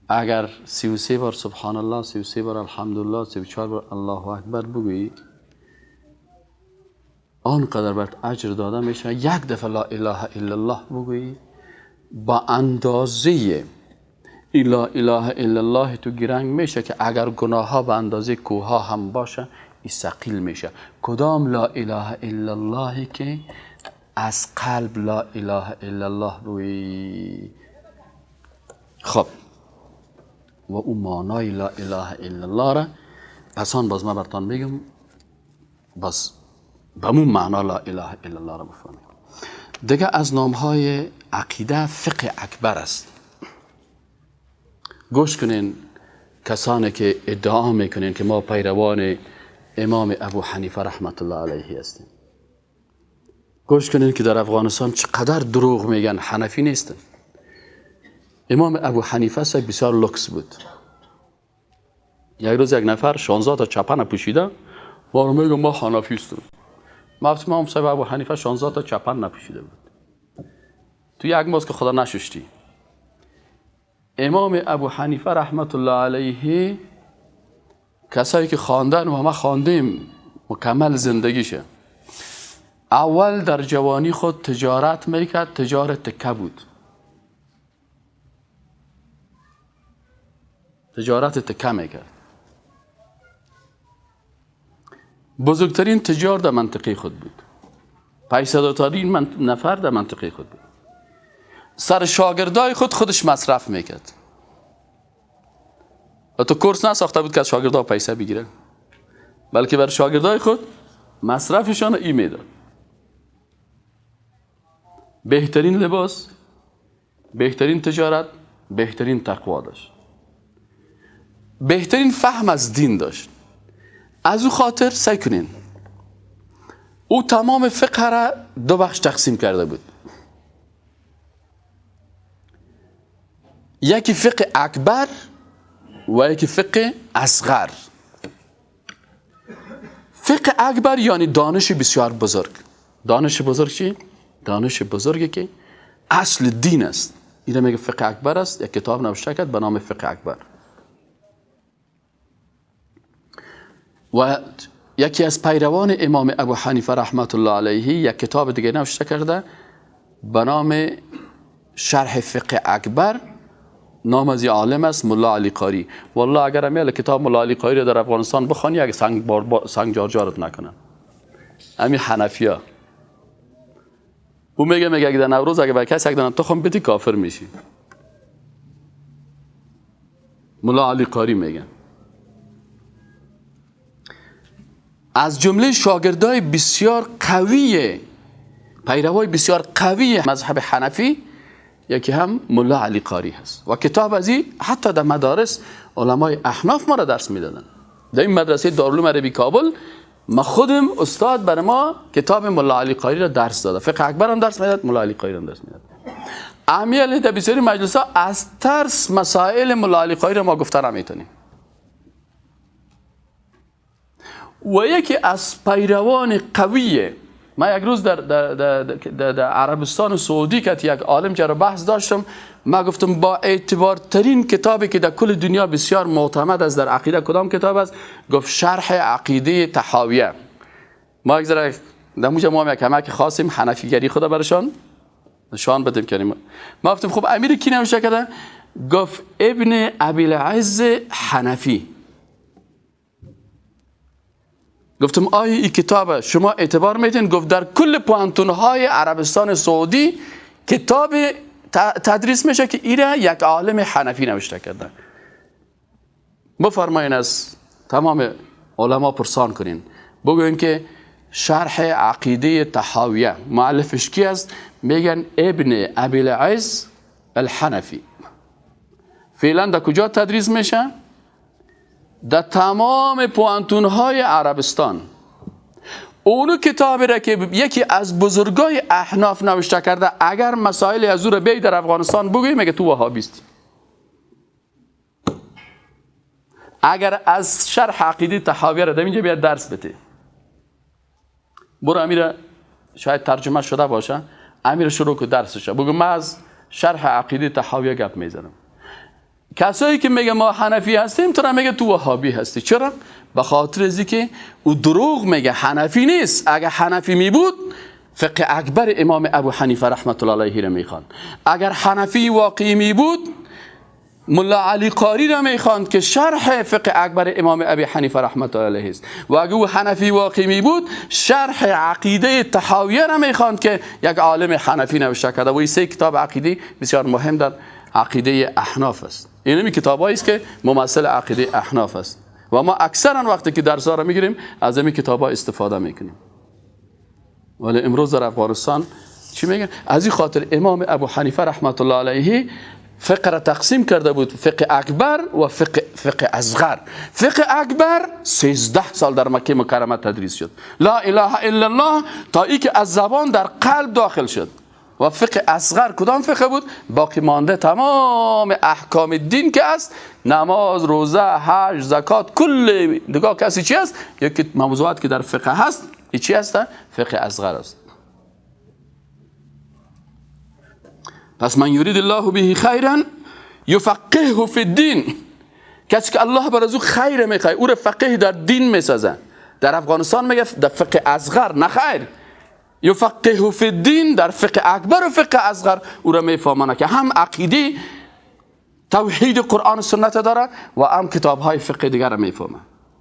اگر 33 بار سبحان الله، 33 بار الحمدلله، 34 بار الله اکبر بگویی، آنقدر برات اجر داده میشه. یک دفعه لا اله الا الله بگویی با اندازه لا اله الا الله تو گرنگ میشه که اگر گناه ها به اندازه کوه ها هم باشه ای ثقیل میشه. کدام لا اله الا الله که از قلب لا اله الا الله بگویی؟ خب و او معنای لا اله الا الله را پس آن باز من براتان میگم، باز به مون معنا لا اله الا الله را بفهمیم. دیگه از نامهای عقیده فقه اکبر است. گوش کنین کسانی که ادعا میکنین که ما پیروان امام ابو حنیفه رحمت الله علیه هستیم، گوش کنین که در افغانستان چقدر دروغ میگن. حنفی نیستن. امام ابو حنیفه صاحب بسیار لکس بود. یک روز یک نفر 16 تا چپن پوشیده وارو میگه ما حنفی هستیم. ما گفتیم امام صاحب ابو حنیفه 16 تا چپن نپوشیده بود. تو یک ماست که خدا نششتی. امام ابو حنیفه رحمت الله علیه کسایی که خواندن و ما خواندیم مکمل زندگیشه، اول در جوانی خود تجارت میکرد، تجارت تکه بود، تجارت تکه میکرد. بزرگترین تجار در منطقه خود بود، پیسه‌دارترین نفر در منطقه خود بود. سر شاگردای خود خودش مصرف میکرد. و تو کورس نساخته بود که از شاگردا پیسه بگیره، بلکه بر شاگردای خود مصرفشان ای میداد. بهترین لباس، بهترین تجارت، بهترین تقوا داشت، بهترین فهم از دین داشت. از او خاطر سعی کنین، او تمام فقه را دو بخش تقسیم کرده بود. یکی فقه اکبر و یکی فقه اصغر. فقه اکبر یعنی دانش بسیار بزرگ. دانش بزرگ چی؟ دانش بزرگی که اصل دین است. اینو میگه فقه اکبر است. یک کتاب نوشته کرد به نام فقه اکبر. و یکی از پیروان امام ابو حنیفه رحمت الله علیه یک کتاب دیگه نوشته کرده به نام شرح فقه اکبر. نام از عالم است ملا علی قاری. والله اگر امیل کتاب ملا علی قاری رو در افغانستان بخوانی اگه سنگ جارجارت نکنن. همین حنفیا. او میگه اگه در نوروز اگه به کسی یک دانه تخم بدی کافر میشی. ملا علی قاری میگه. از جمله شاگردای بسیار قوی، پیروای بسیار قوی مذهب حنفی یکی هم ملا علی قاری هست. و کتاب از این حتی در مدارس علمای احناف ما را درس میدادن. در این مدرسه دارالعلوم عربی کابل ما خودم استاد بر ما کتاب ملا علی قاری را درس داده. فقه اکبر هم درس میداد، ملا علی قاری هم درس میداد. امیال در بسیاری مجلس ها از ترس مسائل ملا علی قاری را ما گفته نمیتونیم. و یکی از پیروان قوی ما یک روز در, در, در, در, در عربستان سعودی که یک عالم چرا بحث داشتم، ما گفتم با اعتبارترین کتابی که در کل دنیا بسیار معتمد است در عقیده کدام کتاب است؟ گفت شرح عقیده طحاویه. ما یک ذره در موجه ما هم یک کمک خواستیم حنفیگری خدا برشان نشان بدیم کنیم. ما گفتم خب امیر کی نوشته کرده؟ گفت ابن ابی العز حنفی. گفتم آیا این کتاب شما اعتبار میدین؟ گفت در کل پوهنتون‌های عربستان سعودی کتاب تدریس میشه که ایره یک عالم حنفی نوشته کرده. بفرمایین از تمام علما پرسان کنین، بگوین که شرح عقیده طحاویه مؤلفش کی است؟ میگن ابن ابی العز الحنفی. فعلا در کجا تدریس میشه؟ در تمام پوهنتون‌های عربستان. اونو کتابی را که یکی از بزرگای احناف نوشته کرده، اگر مسائل از او را بیای در افغانستان بگویی میگه تو وهابیستی. اگر از شرح عقیده طحاویه را در اینجا بیاد درس بده، برو امیر شاید ترجمه شده باشه، امیر شروع که درسش بگو من از شرح عقیده طحاویه گپ میزنم. کسایی که میگه ما حنفی هستیم تو را میگه تو وهابی هستی. چرا؟ به خاطر از که او دروغ میگه، حنفی نیست. اگه حنفی می بود فقه اکبر امام ابو حنیفه رحمت الله علیه را میخواند. اگر حنفی واقعی می بود ملا علی قاری را میخواند که شرح فقه اکبر امام ابی حنیفه رحمت الله علیه است. و اگر او حنفی واقعی می بود شرح عقیده طحاویه را میخواند که یک عالم حنفی نوشته کرده و این سه کتاب عقیده بسیار مهم در عقیده احناف است. این همی کتابایی است که ممثل عقیده احناف است و ما اکثرا وقتی که درس ها را میگیریم از این کتابا استفاده میکنیم. ولی امروز در افغانستان چی میگن؟ از این خاطر امام ابو حنیفه رحمت الله علیه فقه را تقسیم کرده بود، فقه اکبر و فقه اصغر. فقه اکبر 13 سال در مکه مکرمه تدریس شد، لا اله الا الله، تا ای که از زبان در قلب داخل شد. و فقه اصغر کدام فقه بود؟ باقی مانده تمام احکام دین که است، نماز، روزه، حج، زکات، کل دیگه کسی چی است؟ یکی موضوعات که در فقه هست، چی هست؟ فقه اصغر است. پس من یرید الله به خیرا یفقهه فی الدین، کسی که الله بر از او خیر میخواد او را فقیه در دین میسازه. در افغانستان میگه در فقه اصغر نه خیر، یفقهه فی الدین، در فقه اکبر و فقه اصغر او را میفهمانه که هم عقیده توحید قرآن و سنت داره و هم کتاب های فقه دیگر را میفهمه.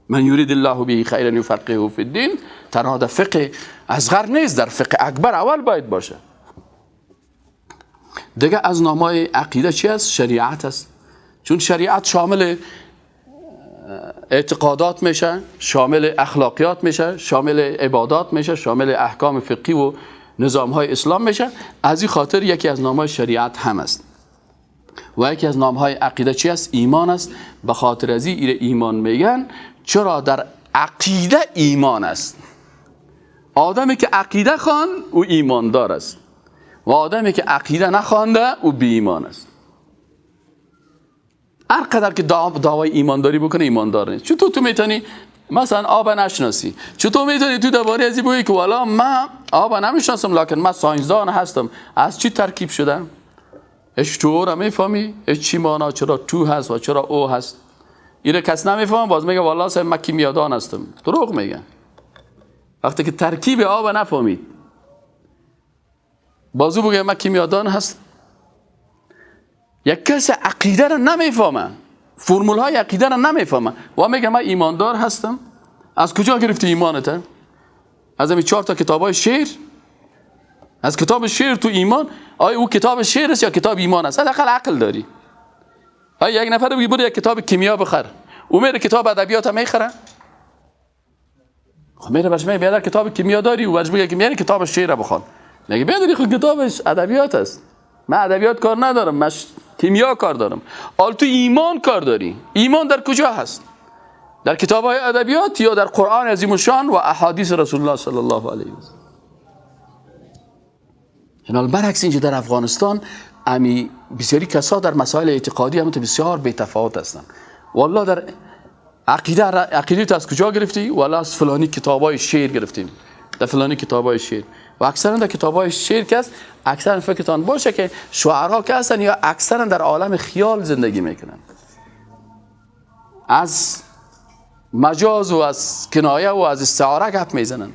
من یرید الله به خیرا یفقهه فی الدین تنها در فقه اصغر نیست، در فقه اکبر اول باید باشه. دیگه از نامای عقیده چی است؟ شریعت است. چون شریعت شامل اعتقادات میشه، شامل اخلاقیات میشه، شامل عبادات میشه، شامل احکام فقهی و نظام های اسلام میشه. از این خاطر یکی از نامهای شریعت هم است. و یکی از نامهای عقیده چی است؟ ایمان است. به خاطر از این ایمان میگن. چرا در عقیده ایمان است؟ آدمی که عقیده خوان او ایماندار است و آدمی که عقیده نخوانده او بی ایمان است. هر قدر که دعوای ایمانداری بکنه ایماندار نیست. چطور تو میتونی مثلا آب نشناسی؟ چطور میتونی تو درباره از این بگی که والا من آب نمیشناسم لکن من ساینسدان هستم؟ از چی ترکیب شدم؟ اش تو را میفهمی؟ اش چی معنا؟ چرا تو هست و چرا او هست؟ اینو کس نمیفهمه، باز میگه والا صاحب من کیمیادان هستم. دروغ میگه. وقتی که ترکیب آب نفهمید بازو بگه من کیمیادان هست. یک کس عقیده را نمیفهمه، فرمول های عقیده را نمیفهمه و میگه من ایماندار هستم. از کجا گرفتی ایمانت؟ از همین 4 تا کتاب های شعر؟ از کتاب شعر تو ایمان؟ آیا او کتاب شعر است یا کتاب ایمان است؟ حداقل عقل داری. آیا یک نفر بگی برو یک کتاب کیمیا بخر، او میره کتاب ادبیات هم میخره؟ خب میره برش میگه بیادر کتاب کیمیا داری، او برش میگه که میره کتاب شعر بخوان. میگه بیادری خود کتابش ادبیات است، من ادبیات کار ندارم، من کیمیا کار دارم. حال تو ایمان کار داری. ایمان در کجا هست؟ در کتاب های ادبیات یا در قرآن عظیم الشان و احادیث رسول الله صلی الله علیه و سلم؟ اینال برعکس اینجا در افغانستان امی بسیاری کسا در مسائل اعتقادی هم بسیار بی تفاوت هستند. والله در عقیده تو از کجا گرفتی؟ والله از فلانی کتابای شعر گرفتیم، در فلانی کتابای شعر. و اکثرا در کتابای شعر که است، اکثرا فکرتان باشه که شعرا که هستن یا اکثرا در عالم خیال زندگی میکنن، از مجاز و از کنایه و از استعاره گپ میزنن.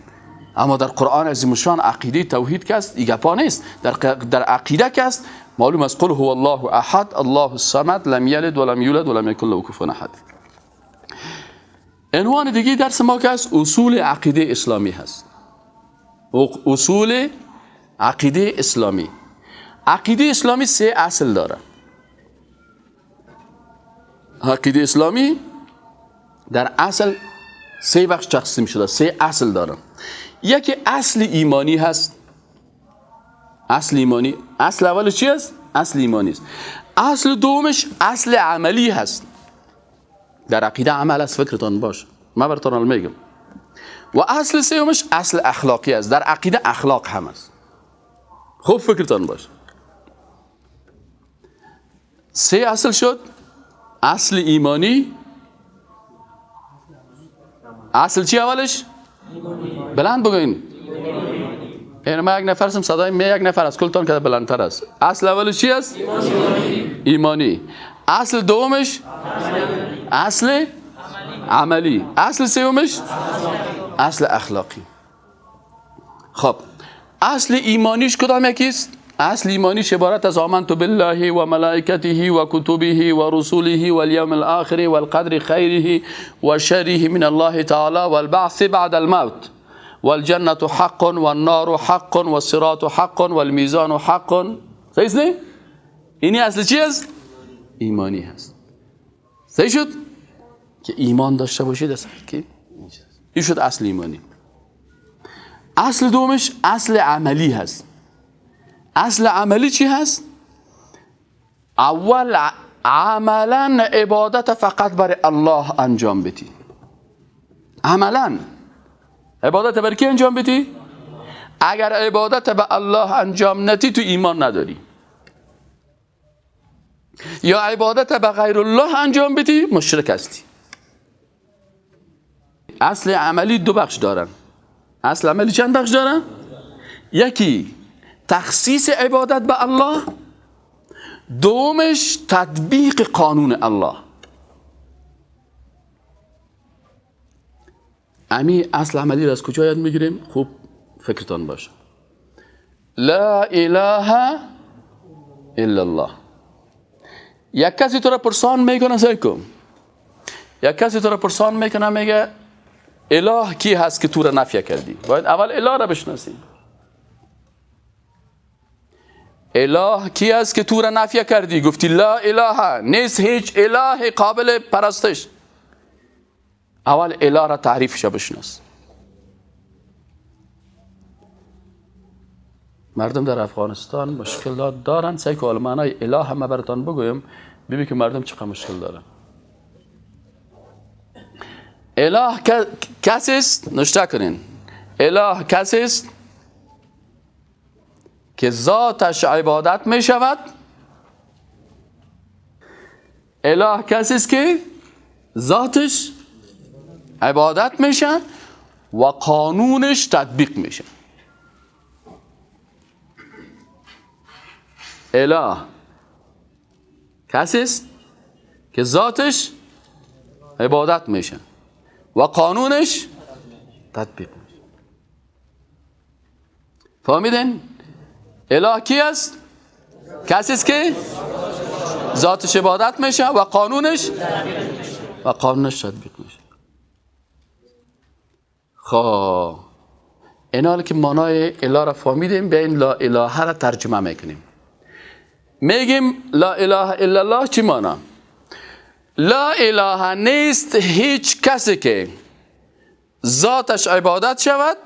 اما در قرآن عظیم الشان عقیده توحید که است ای گپا نیست. در عقیده که است معلوم است، قل هو الله احد الله الصمد لم یلد ولم یولد ولم یکن له کفوا احد. عنوان دیگه درس ما که است اصول عقیده اسلامی هست. اصول عقیده اسلامی. عقیده اسلامی 3 اصل داره. عقیده اسلامی در اصل 3 بخش تقسیم شده، 3 اصل داره. یکی اصل ایمانی هست. اصل ایمانی، اصل اول چی است؟ اصل ایمانی است. اصل دومش اصل عملی هست. در عقیده عمل است، فکرتان باش، من براتون میگم. و اصل سومش اصل اخلاقی است. در عقیده اخلاق هم است. خوب فکرتان باش. 3 اصل شد. اصل ایمانی، اصل چی اولش؟ بلند بگوین. یعنی ما یک نفر هستم، صدای می یک نفر از کلتان که بلندتر است. اصل اولش چی است؟ ایمانی. اصل دومش اصل عملی، اصل سومش اصل اخلاقی. خب اصل ایمانیش کدام یکیست؟ اصل ایمانیش عبارت از آمنت بالله و ملائکته و کتبه و رسوله و الیوم الاخر والقدر خیره و شره من الله تعالی والبعث بعد الموت والجنة حق والنار حق والصراط حق والمیزان حق. صحیح نه؟ اینی اصل چی است؟ ایمانی هست. صحیح شد؟ که ایمان داشته باشید اصل که این شد اصل ایمانی. اصل دومش اصل عملی هست. اصل عملی چی هست؟ اول عملا عبادت فقط برای الله انجام بدی. عملا عبادت برای کی انجام بدی؟ اگر عبادت به الله انجام ندی تو ایمان نداری. یا عبادت به غیر الله انجام بدی مشرک هستی. اصل عملی دو بخش دارن. اصل عملی چند بخش دارن؟ یکی تخصیص عبادت به الله، دومش تطبیق قانون الله. امی اصل عملی را از کجا یاد میگیریم؟ خوب فکرتان باشه. لا اله الا الله. یک کسی تو را پرسان میکنه، سیکم یک کسی تو را پرسان میکنه، میگه اله کی هست که تو را نفی کردی؟ باید اول اله را بشناسی. اله کی است که تو را نفی کردی؟ گفتی لا اله، نیست هیچ اله قابل پرستش. اول اله را تعریفش بشناس. مردم در افغانستان مشکلات دارن. سعی که معنای اله هم براتان بگویم، ببین که مردم چقدر مشکل دارن. اله کسی است، نشته کنین، اله کسی است که ذاتش عبادت می شود. اله کسی است که ذاتش عبادت میشه و قانونش تطبیق میشه. اله کسی است که ذاتش عبادت میشه و قانونش تطبیق میشه. فهمیدین؟ اله کی است؟ کسی است که ذاتش عبادت میشه و قانونش تطبیق میشه. خب این حال که معنای اله را فهمیدیم، به این لا اله را ترجمه میکنیم. میگیم لا اله الا الله چی معنا؟ لا اله نیست هیچ کسی که ذاتش عبادت شود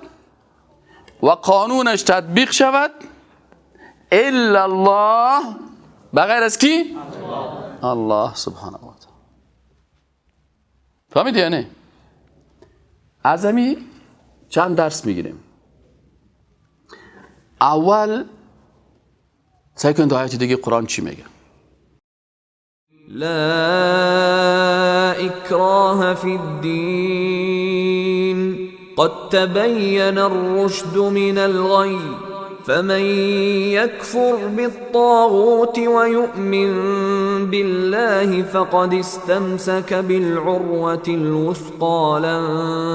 و قانونش تطبیق شود الا الله، بغیر از کی؟ الله سبحانه و تعالی. فهمیدی یعنی؟ از همی چند درس میگیریم. اول سعی کنید آیات دیگه قرآن چی میگه؟ لا اکراه فی الدین قد تبین الرشد من الغی فمن يكفر بالطاغوت ويؤمن بالله فقد استمسك بالعروة الوثقى لا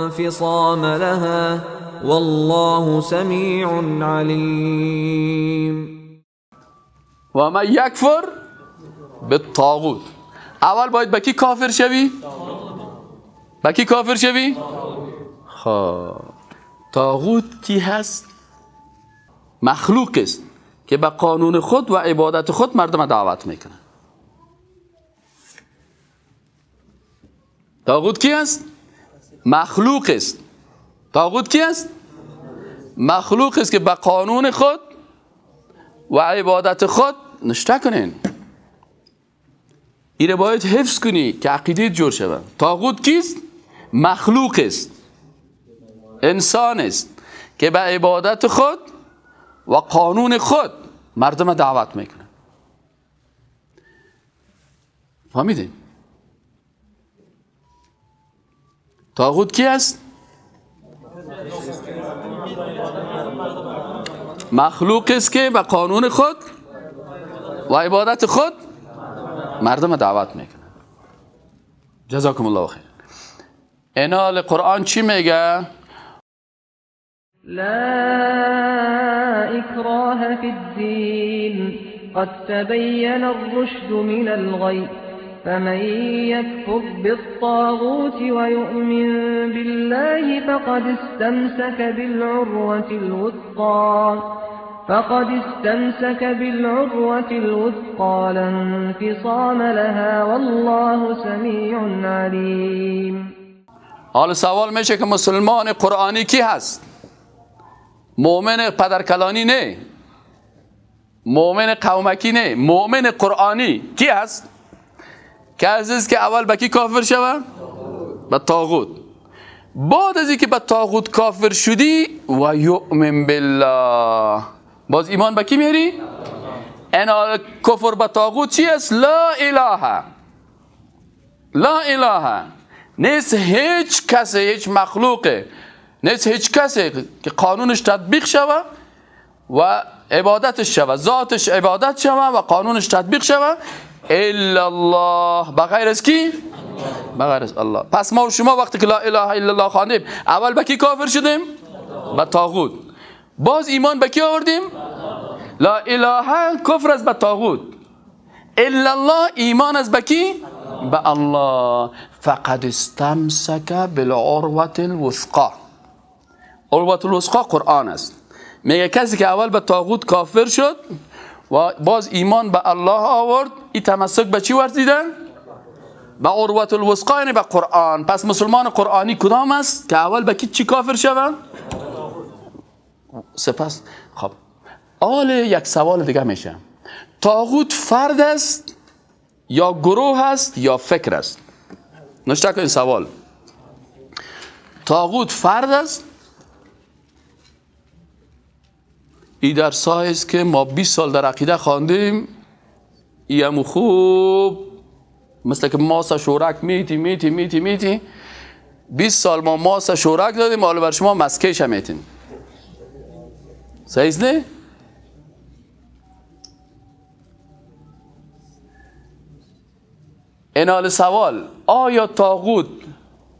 انفصام لها والله سميع عليم. ومن يكفر بالطاغوت. اول باید با کی کافر شوی؟ با کی کافر شوی؟ خب طاغوت کی هست؟ مخلوق است که به قانون خود و عبادت خود مردم دعوت میکنه. طاغوت کی است؟ مخلوق است. طاغوت کی است؟ مخلوق است که به قانون خود و عبادت خود نشته کنین. این باید حفظ کنی که عقیده جور شود. طاغوت کیست؟ مخلوق است، انسان است که به عبادت خود و قانون خود مردم دعوت میکنه. فهمیدین؟ طاغوت کی است؟ مخلوق است که به قانون خود و عبادت خود مردم دعوت میکنه. جزاکم الله خیر. اینال قرآن چی میگه؟ لا اکراه فی الدین قد تبین الرشد من الغی فمن يكفر بالطاغوت ويؤمن بالله فقد استمسك بالعروة الوثقى لا انفصام لها والله سميع عليم. حال سوال میشه که مسلمان قرآنی کی هست؟ مؤمن پدرکلانی نه، مؤمن قومکی نه، مؤمن قرآنی کی هست؟ که عزیز که اول به کی کافر شوه؟ به طاغوت. بعد از اینکه به طاغوت کافر شدی و یؤمن بالله، باز ایمان به کی میاری؟ انا کفر به طاغوت چی است؟ لا اله، لا اله، نیست هیچ کسی، هیچ مخلوقه نیست، هیچ کسی که قانونش تطبیق شوه و عبادتش شوه، ذاتش عبادت شوه و قانونش تطبیق شوه الا الله، بغیر از کی؟ بغیر از الله. پس ما و شما وقتی که لا اله الا الله خواندیم، اول به کی کافر شدیم؟ به طاغوت. باز ایمان به کی آوردیم؟ لا اله کفر از به طاغوت، الا الله ایمان از به کی؟ به الله. فقد استمسک بالعروة الوثقا. عروة الوثقا قرآن است. میگه کسی که اول به طاغوت کافر شد و باز ایمان به الله آورد، این تمسک به چی ورزیدن؟ به عروة الوثقا، یعنی به قرآن. پس مسلمان قرآنی کدام است که اول به کی چی کافر شوه؟ سپس خب آل یک سوال دیگه میشه، طاغوت فرد است یا گروه است یا فکر است؟ نشته کن این سوال. طاغوت فرد است؟ ای در است که ما 20 سال در عقیده خواندیم، ای هم خوب مثل که ماس شورک میتی میتی میتی میتی، 20 سال ما ماس شورک دادیم، حالا بر شما مسکیش هم میتیم. صحیح نه؟ این حال سوال، آیا طاغوت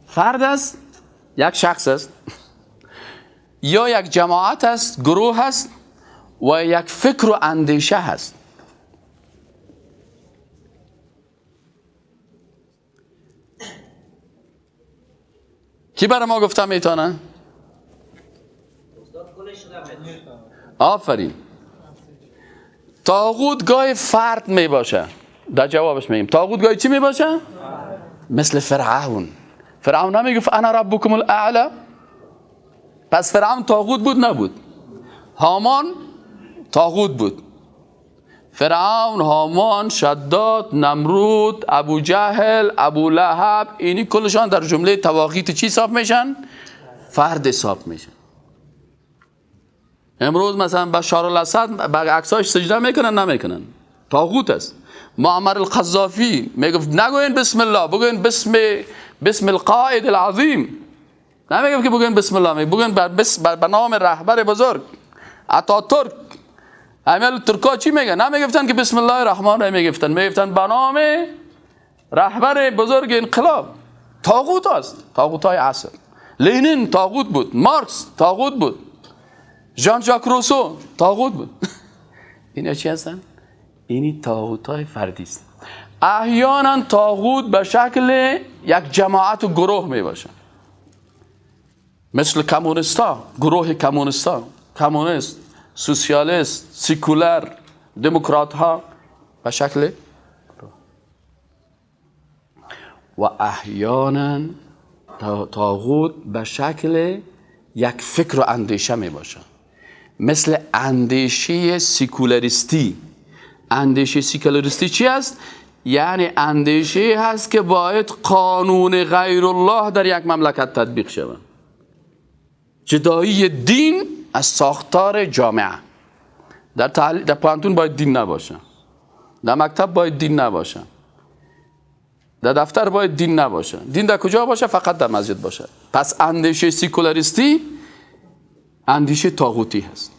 فرد است، یک شخص است، یا یک جماعت است، گروه است، و یک فکر و اندیشه هست؟ کی برای ما گفته میتونه؟ آفرین. طاغوت گاهی فرد می باشه. در جوابش میگیم طاغوت گاهی چی می باشه؟ مثل فرعون. فرعون نمیگفت انا ربکم الاعلی؟ پس فرعون طاغوت بود نبود؟ هامان طاغوت بود. فرعون، هامان، شداد، نمرود، ابو جهل، ابو لهب، اینی کلشان در جمله طواغیت چی حساب میشن؟ فرد حساب میشن. امروز مثلا بشار الاسد به عکساش سجده میکنن نمیکنن؟ طاغوت است. معمر القذافی میگفت نگوین بسم الله، بگوین بسم القائد العظیم. نمیگفت که بگوین بسم الله، میگه بگوین به نام رهبر بزرگ اتاتورک. همین ترکا چی میگن؟ نمیگفتن که بسم الله الرحمن الرحیم، میگفتن به نام رهبر بزرگ انقلاب. طاغوت است، طاغوت های عصر. لنین طاغوت بود، مارکس طاغوت بود، ژان ژاک روسو طاغوت بود. اینا چی هستن؟ اینی طاغوت های فردی است. احیانا طاغوت به شکل یک جماعت و گروه می باشن، مثل کمونیستا، گروه کمونیستا، کمونیست، سوسیالیست، سیکولر، دموکرات ها به شکل. و احیانا طاغوت به شکل یک فکر و اندیشه می باشه، مثل اندیشه سیکولاریستی. اندیشه سیکولاریستی چی است؟ یعنی اندیشه هست که باید قانون غیر الله در یک مملکت تطبیق شود، جدایی دین از ساختار جامعه. در پوهنتون باید دین نباشه، در مکتب باید دین نباشه، در دفتر باید دین نباشه. دین در کجا باشه؟ فقط در مسجد باشه. پس اندیشه سیکولاریستی اندیشه طاغوتی هست.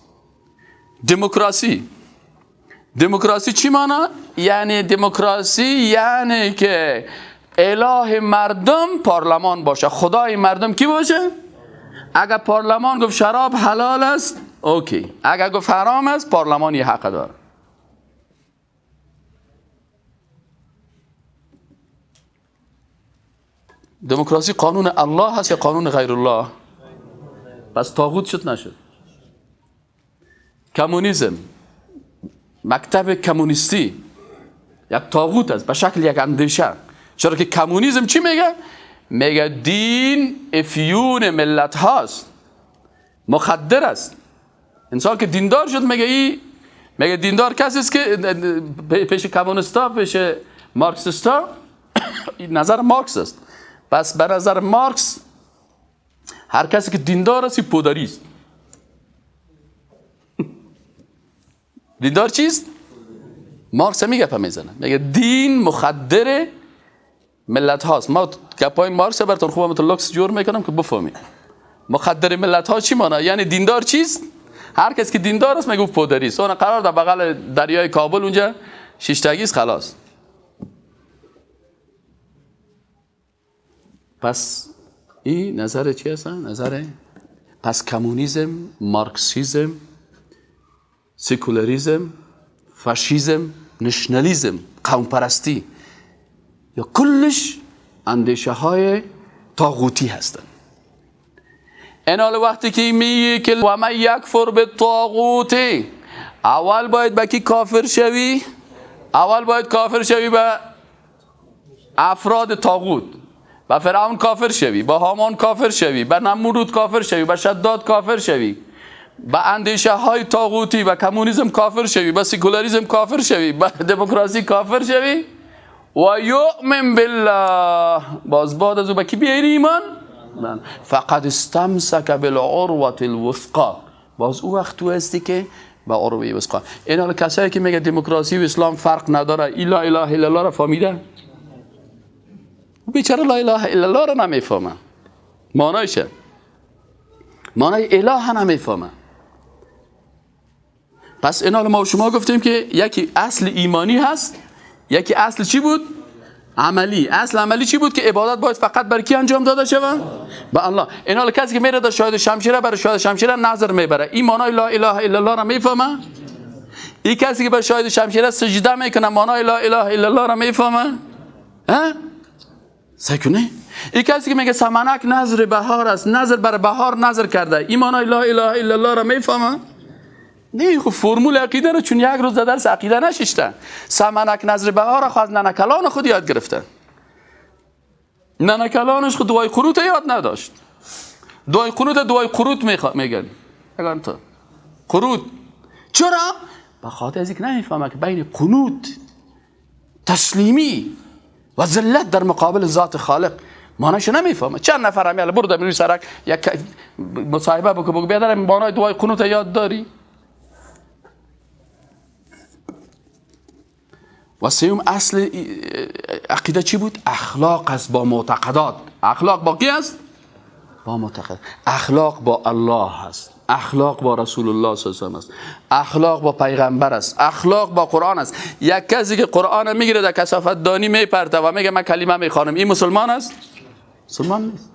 دموکراسی چی مانا؟ یعنی دموکراسی یعنی که اله مردم پارلمان باشه، خدای مردم کی باشه؟ اگر پارلمان گفت شراب حلال است okay، اگر گفت حرام است پارلمان یه حق داره. دموکراسی قانون الله هست یا قانون غیر الله؟ پس طاغوت شد نشد. کمونیسم، مکتب کمونیستی یک طاغوت است به شکل یک اندیشه. چرا که کمونیسم چی میگه؟ میگه دین افیون ملت هاست، مخدر است. انسان که دیندار شد میگه ای، میگه دیندار کسی است که پیش کمونیستا، پیش مارکسیستا نظر مارکس است. پس به نظر مارکس هر کسی که دیندار است پودری است. دیندار چیست؟ مارکس میگه پا میزنه، میگه دین مخدر ملت هاست. ما گپای مارکس براتون خوبم تو لوکس جور میکنم که بفهمید. مخدر ملت ها چی مانا؟ یعنی دیندار چیست؟ هر کس که دیندار است میگه پودری است. اون قرار در بغل دریای کابل اونجا شیشتگی است، خلاص. پس این نظر چی هست؟ نظر پس کمونیسم، مارکسیسم، سکولاریسم، فاشیسم، نشنالیسم، قوم پرستی، یا کلش اندیشه های طاغوتی هستند. این حال وقتی که میگه که و من یکفر بالطاغوت، اول باید به کی کافر شوی؟ اول باید کافر شوی به افراد طاغوت، به فرعون کافر شوی، به هامان کافر شوی، به نمرود کافر شوی، به شداد کافر شوی، به اندیشه های طاغوتی، به کمونیسم کافر شوی، به سکولاریسم کافر شوی، به دموکراسی کافر شوی و یؤمن بالله. باز بعد از او به کی بیاری ایمان؟ فقد استمسک بالعروة الوثقا. باز او وقت تو هستی که به عروه وثقا. این حال کسایی که میگه دموکراسی و اسلام فرق نداره، ای لا اله الا الله را فهمیده؟ او بیچاره لا اله الا الله را نمیفهمه، معنایشه، معنای اله نمیفهمه. پس این حال ما و شما گفتیم که یکی اصل ایمانی هست، یکی اصل چی بود؟ عملی. اصل عملی چی بود؟ که عبادت باید فقط بر کی انجام داده شود؟ به الله. این حال کسی که میره در شاهد شمشیره، برای شاهد شمشیره نظر میبره، این معنای لا اله الا الله را میفهمه؟ این کسی که بر شاهد شمشیره سجده میکنه معنای لا اله الا الله را میفهمه؟ ها؟ سکنه؟ این کسی که میگه سمنک نظر بهار است، نظر بر بهار نظر کرده، این معنای لا اله الا الله را میفهمه؟ نه، خب فرمول عقیده رو چون یک روز در درس عقیده نششته، سمنک نظر بهار خو از ننکلان خود یاد گرفته. ننکلانش خود دعای قنوت یاد نداشت. دعای قنوت دعای قروت میگن. اگر تو قروت چرا؟ به خاطر از اینکه نمیفهمه که بین قنوت، تسلیمی و ذلت در مقابل ذات خالق معنیش نمیفهمه. چند نفر هم یالا برو در سرک یک مصاحبه بکن، بگو بیادر معنای دعای قنوت یاد داری؟ و سوم اصل عقیده چی بود؟ اخلاق است با معتقدات. اخلاق با کی است؟ با معتقد. اخلاق با الله است، اخلاق با رسول الله صلی الله علیه و است، اخلاق با پیغمبر است، اخلاق با قرآن است. یک کسی که قرآن میگیره در کثافت دانی میپرته و میگه من کلمه میخوانم، این مسلمان است؟ مسلمان نیست.